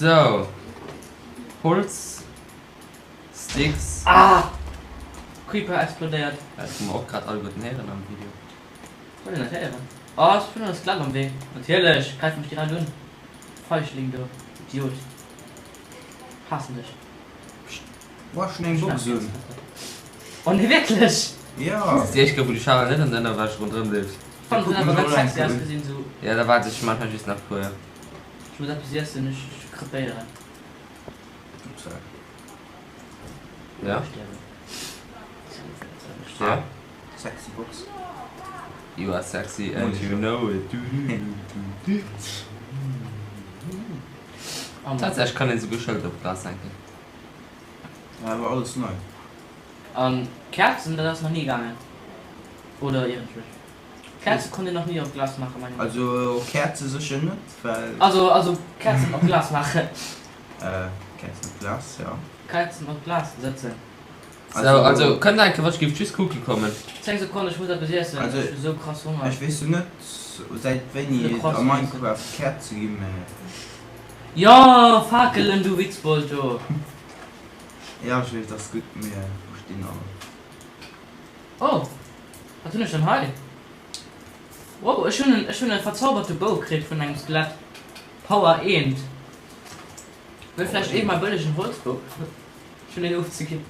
Sou, Holz, Sticks. Ah! Creeper explodéiert. Dat hu mer och grad alleguerten héieren am Video. Konnt een dat héieren? Oh, ech hunn e Skelett am Wee. Natierlech, gräif mech direkt un. Feichling do, Idiot. Haassen dech. Boah, ech hunn eng Box un. Oh nee, wierklech? Jo. Dat ass déi éischt Kéier wou de Charel net an der Ënnerwäsch ronderëm leeft. Ech fannen se awer ganz sexy ausgesinn sou. Ja, da waart ech maachen just nach puer. Ech muss eppes iessen, ech krepéieren. Ja. Ja. Sexy Box. You are sexy and you know it. Tatsächlech kann een souguer Schëlter op d'Glas hänken. Ja, awer alles nei. An Kerzen, dat ass nach ni gaangen. Oder ieren ech mech? Kerze konnt een nach ni op Glas maachen, mengen ech. Also op Kerze sécher net, well. Also, also Kerzen op Glas maachen. Kerzen op Glas, jo. Kerzen op Glas sëtzen. Sou, also kënnt enke wat, ech géif just kucke kommen. 10 Sekonnen, ech muss eppes iessen, ech hu sou krass Honger. Ech weess jo net säit wéini et a Minecraft Kerze ginn, mä. Jo, Fakelen, du Witzbold do. Jo, ech weess, ass gutt, mir verstinn all. Oh, wat hunn ech dann hei? Wow, ech hunn en, ech hunn e verzauberte Bou kritt vun engem Skelett. Power 1. Wëll vläicht ee mei bëllegen Holzbou? Ech hunn een ofzeginn.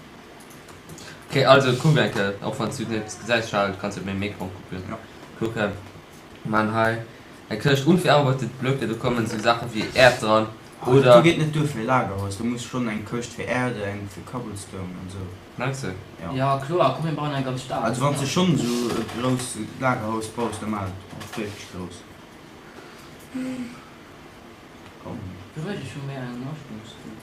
Ok, also kuck eng Kéier, och wann s du net gesäis, Charel, du kanns jo op mengem Ecran kucken. Ja. Kuck hei, man hei eng Këscht unverarbeitet Blöcke, do kommen esou Saache wéi Äerd dran oder. Do geet net duer fir e Lagerhaus, do muss schonn eng Këscht fir Erde, eng fir Cobblestone an esou. Mengs de? Ja. Ja kloer, komm mir bauen eng ganz Stad. Also wann s de schonn esou e grousst Lagerhaus baus, da maach et och wierklech grouss. Komm. Du wëllt ech hu méi eng Mushroom-Stew.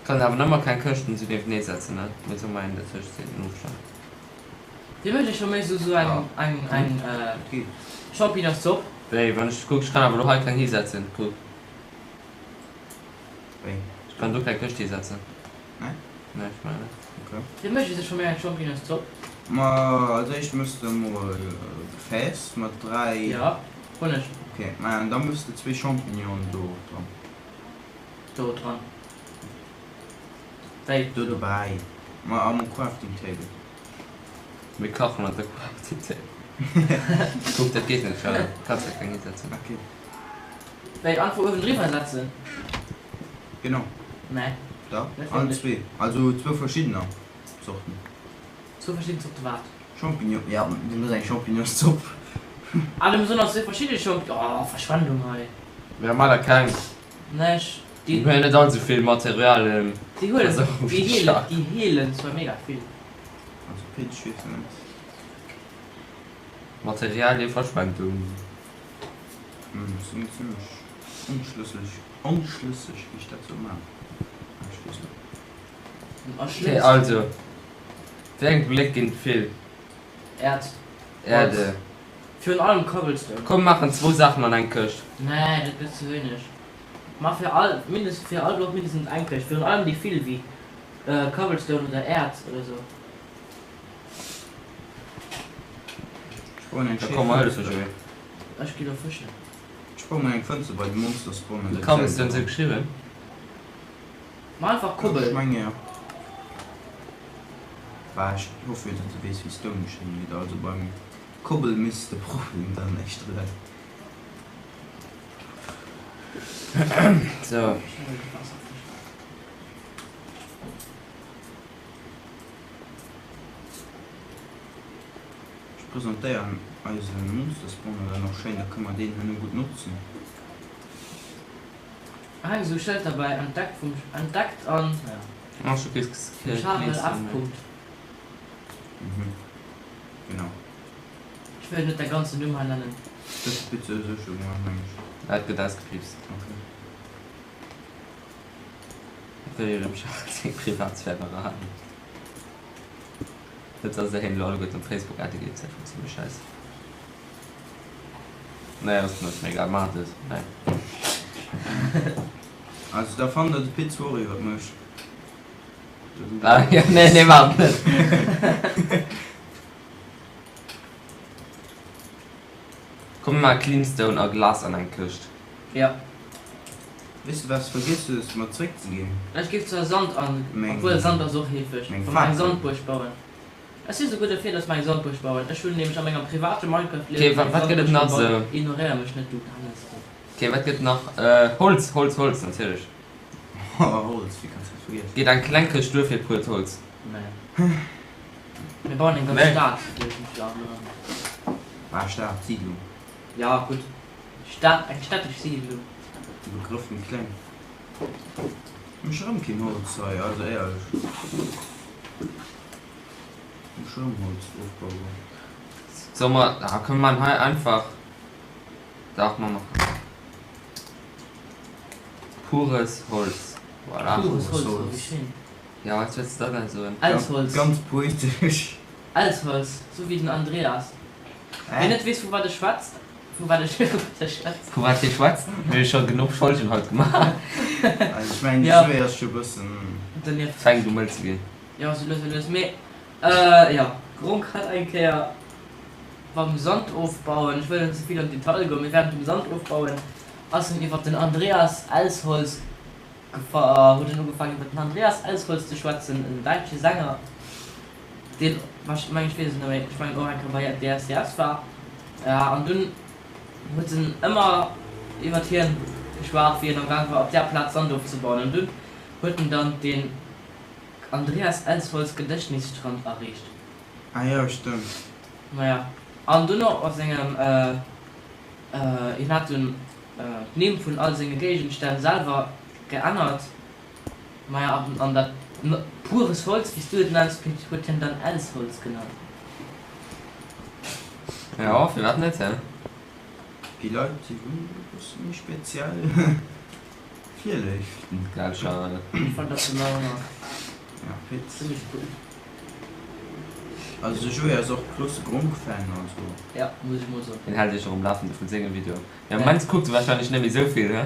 Kann awer nëmmer keng Këschten esou nieftenee setzen, ne? Muss ëmmer eng dertëscht sinn, en Ofstand. Dir wëllt ech hu méi esou esou eng eng eng Champignonszopp. Wéi, wann ech kuck, ech kann awer elo hei keng hisetzen, kuck. Wéi? Ech kann do keng Këscht hisetzen. Nee? Nee, ech mengen net. Ok. Dir mécht ech hu méi eng Champignonszopp. Ma als éischt mëss de emol e Gefääss mat 3. Jo, hunn ech. Ok, ma an da mëss de zwee Champignonen do dran. Do dran. Wéi? Do dobäi. Ma am Crafting Table. Mir kachen an der Crafting Table. Kuck, dat geet net, Charel. Kanns der keng hisetzen. Ok. Wéi, einfach uewen driwwer setzen? Genau. Nee. Dach, Net allen wierklech. zwee. Also zwou verschiddener Zorten. Zwou verschidden Zorte wat? Champignon, ja, du muss eng Champignonszopp. Ah, du muss och nach zwou verschidde Champ, oh, Verschwendung hei. Ja, ma der keng. Nee, ech, déi. Mir hunn jo net all sou vill Materialien. Déi huelen, déi heelen, déi heelen zwar mega vill. Also Pitch, weess net. Materialieverschwendung. Hm, sinn zimlech onschlësseg, onschlësseg wéi ech dat soll man. Ech weess net. Ok, also wéi eng Bléck ginn et vill? Äerd. Äerde. Virun allem Cobblestone. Komm maachen zwou Saachen an eng Këscht. Nee, dat gëtt ze wéineg. Maach fir all mindest fir all Block mindestens eng Këscht. Virun allem déi vill wéi Cobblestone oder Äerd oder sou. Ech bauen eng Da schéi komm mer hëllefe Fënster. Joé. Ech gi lo fëschen. Ech bauen eng Fënster bei de Monster Spawner. Dat gesäit Cobblestone sou geschriwwen? Maach einfach Kobbel. Ech menge jo. Bah, ech hoffe jo, datt de weess wéi Stone geschriwwen gëtt. Also beim Kobbel misst de Problem dann éischter leien. Sou. Ech presentéieren eise Monster Spawner dann och schéin, da kënne mer deen herno gutt notzen. Hei esou Schëld derbäi, entdeckt vum entdeckt an Ah, ech hu kee vum Charel F. Punkt. Mhm, genau. Ech wëll net däi ganzen Numm hei nennen. Dës Pizza ass och scho gemaach, meng ech. Dat gëtt ausgepiipst. Ok. Et wëll jo dem Charel seng Privatsphär erhalen. Net dass der hien elo alleguerten op Facebook adde geet, dat wär schonn zimmlech scheiss. Nee, ass mir egal, maach et. Nee. Also da fannt der de Pit zwar och iwwert mech. Ah, ja, nee, nee, maach et net. Komm mir maache Cleanstone a Glas an eng Këscht. Ja. Weess de wat s vergiess hues mer zréck ze ginn? Ech géif zwar Sand an, Meng, obwuel Sand ass och heefeg, meng wa mer eng Fakel. Sandbuerg bauen. Ech si souguer derfir, dass mer eng Sandbuerg bauen. Ech hunn nämlech a mengem private Okay, Minecraft-Liewen eng wat gëtt et Sandbuerg nach gebaut. sou? Ignoréier mech net, du Dennis, du. Okay, wat gëtt nach? Holz, Holz, Holz natierlech. Holz, wéi kanns du dat vergiessen? Geet eng kleng Këscht duer fir puert Holz? Nee. Mir bauen eng ganz Nee. Stad duerch eng. War Stad, Siidlung. Ja, gutt. Stad, eng städtesch Siidlung. De Begrëff méi kleng. Ech erëm keen Holz hei, also éierlech. Ech erëm Holz ofbauen. Soll mer, ah komm mir man hei einfach, dach mer machen pures Holz, voilà. Pures Holz, oh wéi schéin. Ja wat wëlls de da denn soen? Elsholz. Ganz poetesch. Elsholz, sou wéi den Andreas. Wien net weess vu wat ech schwätzt, vu wat ech schwätzt. Vu wat hie schwätzt, mir hu scho genuch Folgen haut gemaach. Also ech mengen de Ja. Sujet ass scho bëssen. Donieft. Fänkt u mëll ze ginn. Jo, sou lues a lues. Mee jo, Gronk hat eng Kéier beim Sand ofbauen, ech wëll net ze vill an d'Detail goen, mee während dem Sand ofbauen ass en iwwer den Andreas Elsholz huet en ugefaangen iwwer den Andreas Elsholz ze schwätzen, en däitsche Sänger, deen, meng ech weess et net méi, ech mengen och eng Kéier bei DSDS war, an dunn huet en ëmmer iwwert hien geschwat, wéi en am Gaang war op där Plaz Sand ofzebauen, an dunn huet en dann den Andreas Elsholz Gedächtnisstrand erreecht. Ah jo, stëmmt. Maja, an dunn och a sengem, hien hat dunn d'Nimm vun all senge Géigenstänn selwer geännert. Maja, an dat pures Holz, wéi s du et nenns, Pit, huet hien dann Elsholz genannt. Jo, firwat net, he? Déi Leit, déi hunn e bësse méi speziell Virléiften. Gell, Charel? Ech fannen dat genau ëmmer Ja, Pit. zimmlech cool. Also de Joé ass och grousse Gronk-Fan, also. Ja, muss ech mol soen. Hien hält iech och um Lafende vun senge Videoen. Ja, am Moment kuckt e wahrscheinlech net méi sou vill, he?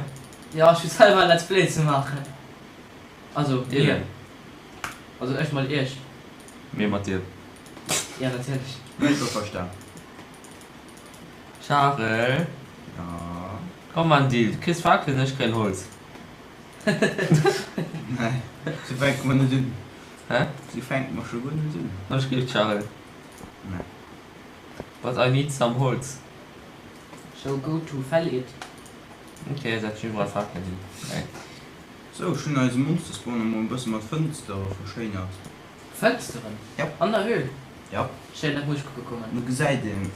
Jo, ech hu selwer e Let's Play ze maachen. Also mir. Eben. Also ech mat iech. Mir mat dir. Ja, natierlech. Huet scho verstan. Charel. Ja. Komm man Deal, du kriss Fakelen, ech kréien Holz. Nee, sou fänke mer net un. Hä? Sou fänke mer scho guer net un. Ech kriss Charel. Nee. But I need some Holz. So go to fell it. Ok, setz ech iwwerall Fakelen hin. Geil. Sou, ech hunn eise Monsterspawner mol e bësse mat Fënstere verschéinert. Fënsteren? Jap. An der Höhl? Jap. Schéin, dat muss ech kucke kommen. Do gesäit een.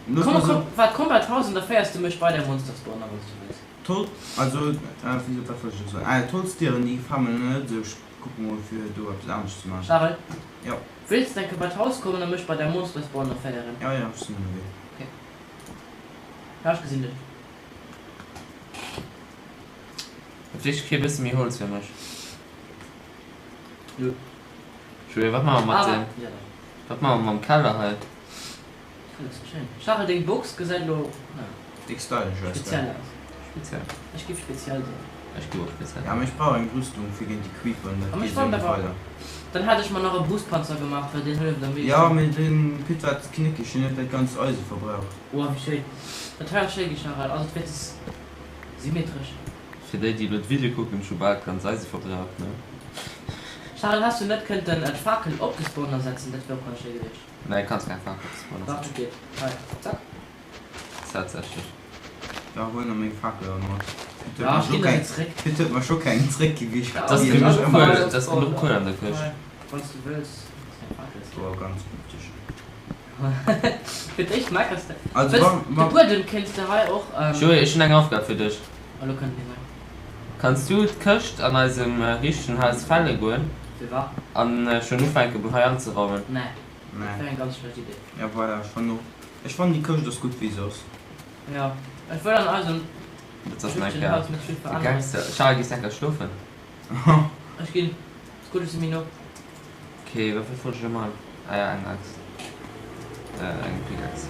Looss Komm, mer se. komm, waart, komm bei d'Haus an da féiers de mech bei däi Monsterspawner, wann s du wëlls. D'Hol, also, wéi, wat wollt ech elo soen? Ah jo, d'Holzdieren, déi gefale mer net esou. Ech kucke mol fir do eppes anescht ze maachen. Charel? Jap. Wéilts de eng Kéier bei d'Haus kommen a mech bei däi Monsterspawner féieren? Jo, jo, ech sinn ënnerwee. Ok. Ja, ech gesinn dech. Et wier kee bësse méi Holz fir mech. Nö. Joé, wat maache mer mat Ah, dem, ja dach. wat maache mer mam Keller hei? Keller ass schéin. Charel, deng Box gesäit elo, na, Déck stylish aus, gell? speziell aus. Speziell. Ech giff speziell soen. Ech giff och speziell Ja, mee ech brauch eng Rüstung fir géint déi Creeperen, dat A mech geet esou wonnert net awer, weider. dann hätt ech mer nach e Brustpanzer gemaach, well deen hëlleft am Ja, meeschten. mee den Pit war ze knéckeg, hien huet dat ganzt Eise verbraucht. Oh, wéi schéin. Dat hei ass schéi gi, Charel. Also, et wier ze symmetresch. Fir déi déi elo d'Video kucken, ech hu bal d'ganz Eise verbraucht, ne? Charel, häss du net kënnten d'Fakel op de Spawner setzen? Dat wier och ganz schéi gewiescht. Nee, kanns keng Fakel op de Spawner Dach, setzen. dat geet. Hei, zack. Tatsächlech. Da huel nach meng Fakel an mat. Pit huet Ja, mer ech scho ginn der keng, se zréck. Pit huet mer scho keng zréckgi wéi ech Ja, Dat ass wéi okay, mech genuch ëmmer. Kuel, dat ass genuch Kuel an der Këscht. Hei, wann s du wëlls, kanns du eng Fakel zréck. Boah, ganz mythisch. Fir d'éischt meckers de. Also Wëlls wa, de wa. Buedem kéints de hei och. Joé, ech hunn eng Aufgab fir dech. Elo kënnt nees eng. Kanns du d'Këscht an eisem richtegen Haus felle goen Firwat? an schonn ufänken hei anzeraumen? Nee, dat Nee. wär eng ganz schlecht Idee. Ja voilà, ech fannen och. Ech fannen déi Këscht ass gutt wéi se ass. Jo, ech wëll an eisem Dat ass richtegen eng Haus net vill De veränneren. Gangster. Charel, gees enker schlofen? Ech ginn. Ass gutt, ech si méi no. Ok, wat wat wollt ech elo man? Ah ja, eng Axt. Äh, eng Pickaxe.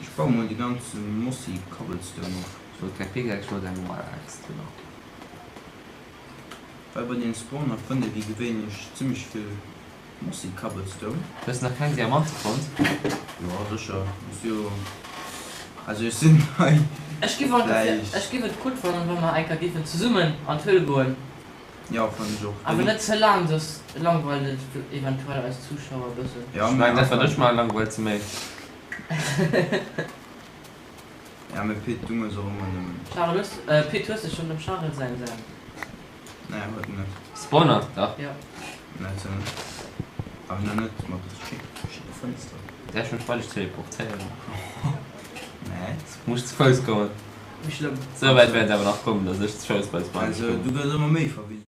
Ech baue mol de ganze Mossy Cobblestone op. Ech wollt keng Pickaxe, ech wollt eng normal Axt, genau. Well bei den Spawner fënnt ee wéi gewéinlech zimmlech vill. Mossy Cobblestone. Hues nach keng Diamante fonnt? Jo sécher, ech si jo, also ech sinn hei Ech giff an vläicht. Ech giff et gutt fannen wa mer enker giffen zesummen an d'Höhl goen. Jo fannen ech och. Awer net ze laang, soss langweilt et eventuell eis Zuschauer e bëssen. Jo Ech mee mengen dat wat einfach. ech maachen langweilt se méi. Ja mee Pit du mëss och ëmmer nëmmen. Charel hues, Pit hues de schonn dem Charel säin säin? Nee huet en net. Spawner, dach. Jo. Nee huet se net. Awer nach net mat der schécker Fënster. Däerf mech bei dech teleportéieren? Nee. Muss ech ze Fouss kommen? Wéi schlëmm. Sou wäit wäert et awer nach kommen, dass ech ze Fouss bei de Spawner Also kommen. du gëss ëmmer méi verwinnt.